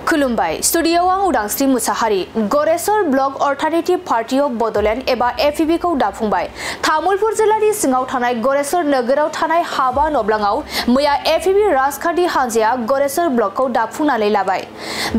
खुलुमबाय स्टुडियोआव आं Udangshri Mushahary Goreswar block alternative party of Bodoland एबा एफिबि खौ दाफुंबाय तामुलपुर जिल्लानि सिङाव थानाय गरेसर नोगोराव थानाय हाबा नब्लाङाव मैया एफिबि राजखान्थि हान्जाया गरेसर ब्लकखौ दाफुंनानै लाबाय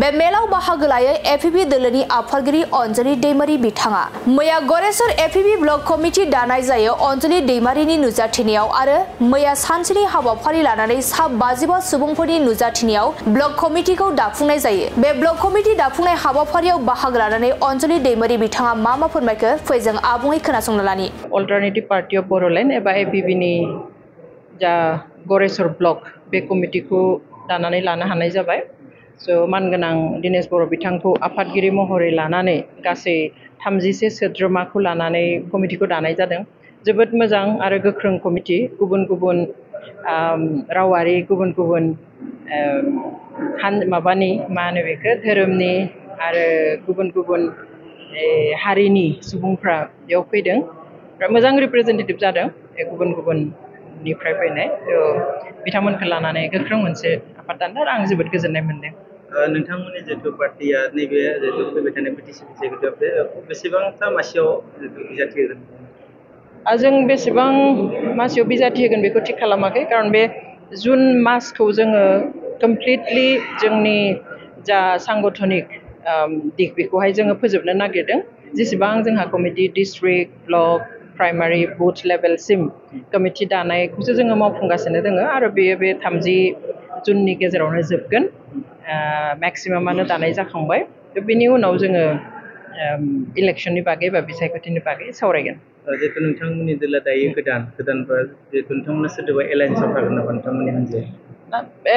बे मेलाव बाहागो लायो एफिबि दोलोनि आफादगिरि अनजलि दैमारि बिथाङा मैया गरेसर एफिबि ब्लक कमिटि दानाय जायो अनजलि दैमारिनि नुजाथिनायाव आरो मैया सानसेनि हाबाफारि लानानै सा 55 सुबुंफोरनि नुजाथिनायाव ब्लक कमिटिखौ दाफुंनाय जायो बे ब्लक कमिटि दाफुंनाय हाबाफारियाव बाहागो लानानै अनजलि दैमारि बिथाङा मा फोरमायखो फैजों आबुङै खोनासंना लानि अल्टारनेटिव पार्टी अफ बडलेण्ड एबा एफिबिनि जा गरेसर ब्लक बे कमिटिखौ दानानै लानो हानाय जाबाय स' मानगोनां दिनेश बर' बिथांखौ आफादगिरि महरै लानानै गासै 30 सोद्रोमाखौ लानानै कमिटिखौ दानाय जादों जोबोद मोजां आरो गोख्रों कमिटि गुबुन गुबुन रावारि गुबुन गुबुन माबानि मा होनो बेखौ धोरोमनि आरो गुबुन गुबुन हारिनि सुबुंफ्रा बेयाव फैदों मोजां रिप्रेजेन्टेटिभ जादों गुबुन गुबुननिफ्राय फैनाय बिथांमोनखौ लानानै गोख्रों मोनसे आफाद दानो आरो आं जोबोद गोजोननाय मोनदों नोंथांमोननि जितु पार्टिया नैबे जितु फैबाय थानाय बिटिसि बिसायख'थियाव बेसेबांथा मासियाव बिजाथि होगोन जों बेसेबां मासियाव बिजाथि होगोन बेखौ थिग खालामाखै खारन बे जुन मासखौ जोङो कमप्लिटलि जोंनि जा सांगठनिक दिग बेखौहाय जोङो फोजोबनो नागिरदों जेसेबां जोंहा कमिटि डिस्ट्रिक्ट ब्लक प्राइमारि बुथ लेभेलसिम कमिटि दानायखौसो जोङो मावफुंगासिनो दङ आरो बे 30 जुननि गेजेरावनो जोबगोन मेक्सिमामानो दानाय जाखांबाय बेनि उनाव जोङो इलेक्शननि बागै बा बिसायख'थिनि बागै सावरायगोन जितु नोंथांमोननि दोला दायो गोदानबा जितु नोंथांमोना सोरदोबा एलायन्सआव थागोन नामा नोंथांमोननि हान्जाया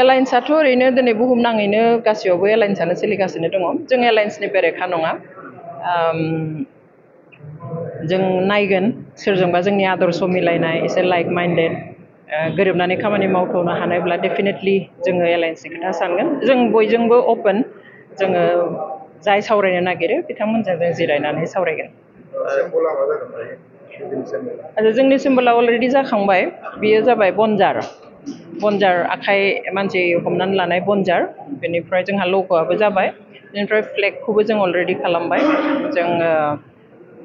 एलायन्सआथ' ओरैनो दिनै बुहुमनाङैनो गासैयावबो एलायन्सआनो सोलिगासिनो दङ जों एलायन्सनि बेरेखा नङा जों नायगोन सोरजोंबा जोंनि आदर्श मिलायनाय एसे लाइक माइन्डेड गोरोबनानै खामानि मावथ'नो हानायब्ला डेफिनेटलि जोङो एलायन्सनि खोथा सानगोन जों बयजोंबो अपेन जोङो जाय सावरायनो नागिरो बिथांमोनजों जों जिरायनानै सावरायगोन आरो जोंनि सिम्बला अलरेडि जाखांबाय बेयो जाबाय बनजार आखाइ मानसि हमनानै लानाय बनजार बेनिफ्राय जोंहा लग'आबो जाबाय बेनिफ्राय फ्लेगखौबो जों अलरेडि खालामबाय जों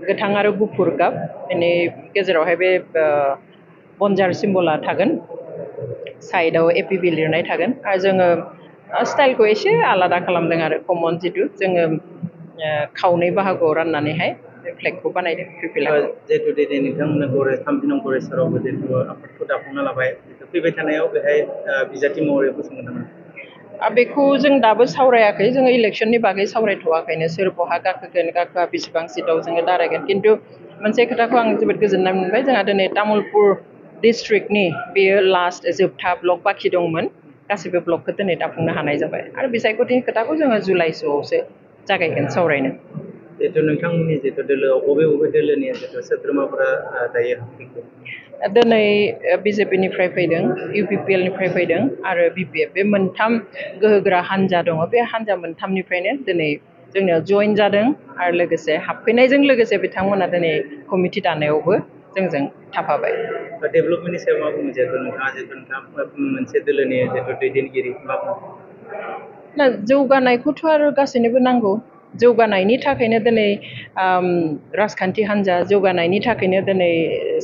गोथां आरो गुफुर गाब बेनि गेजेरावहाय बे बनजार सिम्बला थागोन साइडआव एपिबि लिरनाय थागोन आरो जोङो स्टाइलखौ एसे आलादा खालामदों आरो कमन जितु जोङो खावनै बाहागोआव राननानैहाय फ्लेगखौ बानायदों जितु दिनै नोंथांमोना 3 नं गरेसरावबो जितु आफादखौ दाफुंना लाबाय फैबाय थानायाव बेहाय बिजाथि महरै गसंगोन नामा बेखौ जों दाबो सावरायाखै जोङो इलेक्शननि बागै सावरायथ'वाखैनो सोर बहा गाखोगोन गाखोआ बेसेबां सिटआव जोङो दारायगोन खिन्थु मोनसे खोथाखौ आं जोबोद गोजोननाय मोनबाय जोंहा दिनै तामुलपुर डिस्ट्रिक्टनि बेयो लास्ट जोबथा ब्लक बाखि दंमोन गासैबो ब्लकखौ दिनै दाफुंनो हानाय जाबाय आरो बिसायख'थिनि खोथाखौ जोङो जुलाइसोआवसो जागायगोन सावरायनो जितु नोंथांमोननि जितु दोलोआव बबे दोलोनि जितु सोद्रोमाफोरा दायो दिनै बिजेपिनिफ्राय फैदों इउपिपिएलनिफ्राय फैदों आरो बिपिएफ बे मोनथाम गोहोगोरा हान्जा दङ बे हान्जा मोनथामनिफ्रायनो दिनै जोंनियाव जइन जादों आरो लोगोसे हाबफैनायजों लोगोसे बिथांमोना दिनै कमिटि दानायावबो जोंजों थाफाबाय डेभेलपमेन्टनि सायाव मा बुङो जितु नोंथाङा मोनसे दोलोनि जितु दैदेनगिरि मा बुङो जौगानायखौथ' आरो गासैनोबो नांगौ जौगानायनि थाखायनो दिनै राजखान्थि हान्जा जौगानायनि थाखायनो दिनै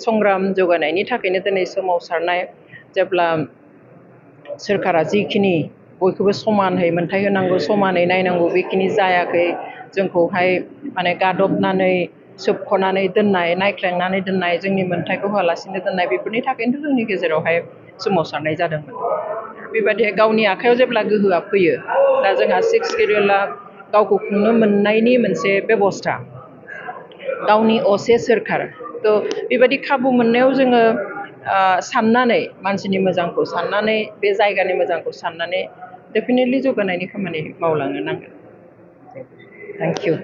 संग्राम जौगानायनि थाखायनो दिनै सोमावसारनाय जेब्ला सोरखारा जिखिनि बयखौबो समानै मोनथाय होनांगौ समानै नायनांगौ बेखिनि जायाखै जोंखौहाय माने गादबनानै सोबख'नानै दोननाय नायख्लेंनानै दोननाय जोंनि मोनथायखौ होआलासिनो दोननाय बेफोरनि थाखायनोथ' जोंनि गेजेरावहाय सोमावसारनाय जादोंमोन बेबायदि गावनि आखायाव जेब्ला गोहोआ फैयो दा जोंहा 6 सिडिउला गावखौ खुंनो मोननायनि मोनसे बेबस्था गावनि असे सोरखार थ' बेबायदि खाबु मोननायाव जोङो साननानै मानसिनि मोजांखौ साननानै बे जायगानि मोजांखौ साननानै डेफिनेटलि जौगानायनि खामानि मावलांनो नांगोन थेंक इउ